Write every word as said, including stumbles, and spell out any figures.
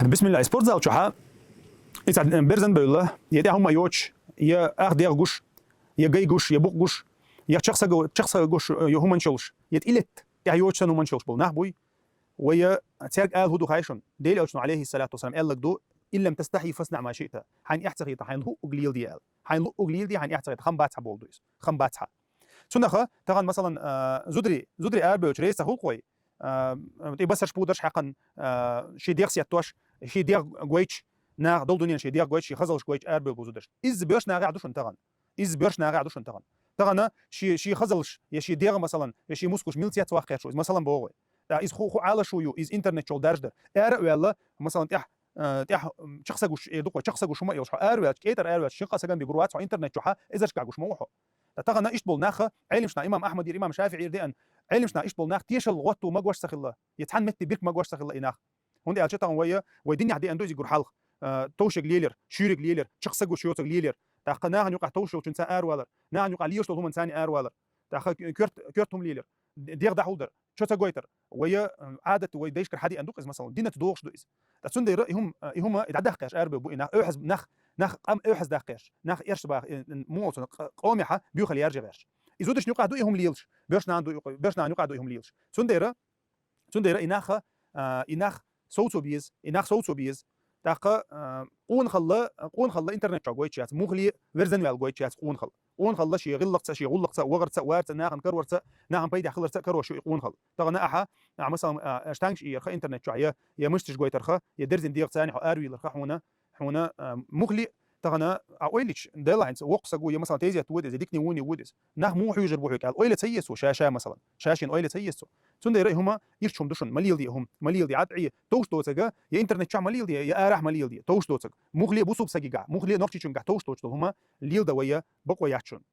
Бисмилла, спортзал чухьа, ицад берзан бевлла, я тӀехьа хӀума йоч, я ах дегӀ гуш, я гай гуш, я букъ гуш, я чахсага, чахсага гуш, я хӀуманчалш, я тӀилет, тӀехьа йоч сан хӀуманчалш бол нах буй. Ва я церг ал хӀуду хайшун, Дел алчну, алейхи салату вассалам, эллаг ду: «Иллам тастахи фасна ма шита». Хьайн эхь цахита, хьайн хӀу углил диал. Хьайн лу углил ди, хьайн эхь цахита, хам бацха болду ис. Хам бацха. Цунаха, таган, масалан, а, зудри, зудри арбевч рейса хулкой, а, ти басарш пударш хьакъан, а, ши дегъ сеттош, ши дегъ гойч, нах дол дунен ши дегъ гойч, ши хазалш гойч арбев бузудаш. Из бёш нагъя душун таган. Из бёш нагъя душун таган. Тагана ши, ши хазалш, я ши дегъ, масалан, я ши мускуш милцет вахкершу. Из, масалан, богой. Да, из ху, ху ала шую, из интернет чол дарждар. Ара уяла, масалан, тях, а, тях, м, чахсагуш, э, дукъо, чахсагуш хӀума йолш, хьо арвел, кетар арвел, ши хасаган бигурвац, хьо интернет чухьа, эзарш гагуш ма ухо. Да тагана ишт бол наха, гӀелимшна, имам Ахмад ир, имам ШафиӀи ир деан, гӀелимшна ишт бол нах, тешал гъотту магош сахилла, я цхьан метти бирк магош сахилла и нах. Хунда аьлча таган вай, вай диннях деан дузи гур халх, а, товшиг лелер, шуьриг лелер, чахсагуш йоцаг лелер. Тахка нахан юкъа товшил чун ца арвалар, нахан юкъа лиеш тол хуман цани арвалар. Тахка кёрт, кёрт хум лелер. Дегъ дахулдар, чо ца гойтар. Вай, а, адат вай дейшкар хади андук из, масалан, динат догш ду из. Та цундера и хум, и хума и дадахкаш арбе бу и нах, охаз нах, нах къам охаз дахкаш, нах эрш бах, муоцун къомиха бюхал яржи гаш. Изудаш нюкъа ду и хум лилш, бёшнан ду, бёшнан нюкъа ду и хум лилш. Цундера, цундера и наха, а, и нах соуцу биз, и нах соуцу биз. Тахка, а, къун халла, къун халла интернет чо гойчац, мухли верзан вял гойчац къун хал. Къун халла ши гъиллакца, ши гъуллакца, вагъарца, варца, нахан карварца, нахан пайда хиларца карвашу и къун хал. Тагана аха, а, масалан, а, штангш иерха интернет чо, я, я мыштиш гойтарха, я дерзин дегцани хо арвиларха хуна, хуна, а, мухли тагана, а, ойлич, делайнц, воксагу, я, масалан, тезият вудез, я дикни уни вудез. Нах му хужар бухук ал, ойла цайесу, ша, ша, масалан. Шашин ойла цайесу. Цундера и хума ирчум душун, малил ди хум, малил ди атӀи, товш доцага, я интернет ча малил ди, я арах малил ди, товш доцаг. Мухли бусуб сагига, мухли норчичунга товш доч дол хума, лил да вая, бакъо ячун.